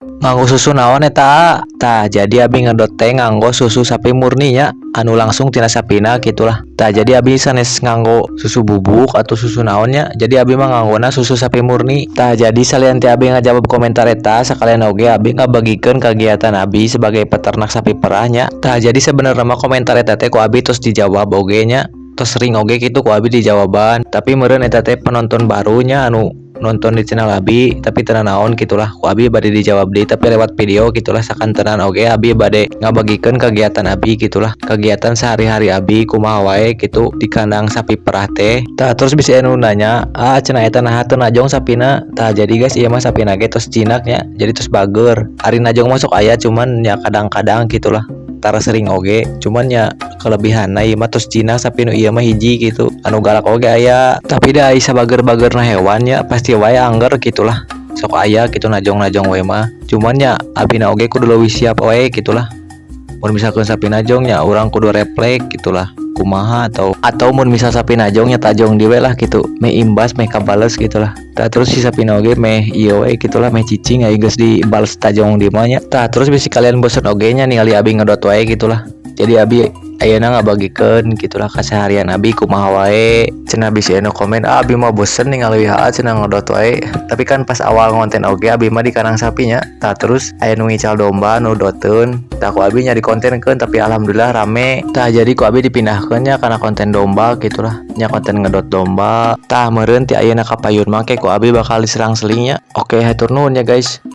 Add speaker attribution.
Speaker 1: Nganggo susu naon eta? Tah, jadi abi ngedot teh nganggo susu sapi murni nya, anu langsung tina sapina gitulah. Tah, jadi abi sanes nganggo susu bubuk atau susu naon nya, jadi abi mah nganggona susu sapi murni. Tah, jadi salian ti abi ngajawab komentar eta, sakalian oge abi ngabagikeun kagiatan abi sebagai peternak sapi perah nya. Tah, jadi sebenarnya mah komentar eta teh ku abi tos dijawab oge nya, tos sering oge kitu ku abi dijawaban, tapi meureun eta teh penonton barunya anu nonton di channel abi, tapi teu nanaon gitulah, ku abi bade dijawab deui, tapi lewat video gitulah. Sakantenan oge abi bade ngabagikeun kegiatan abi gitulah, kegiatan sehari-hari abi kumaha wae gitu di kandang sapi perah teh. Tah, terus bisa anu nanya, "Ah, cenah eta naha teu najong sapina?" Tah, jadi guys, ieu mah sapina ge tos jinak nya, jadi tos bager. Ari najong mah sok aya, cuman ya kadang-kadang gitulah, tara sering oge. Cuman ya kelebihanna ieu mah tos jinak sapi nu ieu mah hiji gitu, anu galak oge aya. Tapi da ai sabager-bagerna hewan nya, pasti wae angger gitulah, sok aya gitu najong-najong we mah. Cuman ya abina oge kudu leuwih siap wae gitulah, mun misalkan sapi najong nya urang kudu refleks gitulah kumaha, atau mun misal sapi najong nya tajong deui we lah gitu, meh imbas, meh kabales gitulah. Tah, terus si sapina oge meh ieu we gitulah, meh cicing ai geus dibales tajong deui mah nya. Tah, terus bisi kalian bosen oge nya ningali abi ngedot wae gitulah, jadi abi ayeuna ngabagikeun gitulah kaseharian abi kumaha wae. Cenah bisi anu komen, "Ah, abi mah bosen ningali aa cenah ngedot wae." Tapi kan pas awal ngonten oge abi mah di kandang sapinya. Tah, terus aya nu ngical domba nu doteun, tah ku abi nya dikontenkeun, tapi alhamdulillah rame. Tah, jadi ku abi dipindahkeun nya kana konten domba gitulah nya, konten ngedot domba. Tah, meureun ti ayeuna ka payun mah ke ku abi bakal diselang-seling nya. Oke, hatur nuhun ya guys.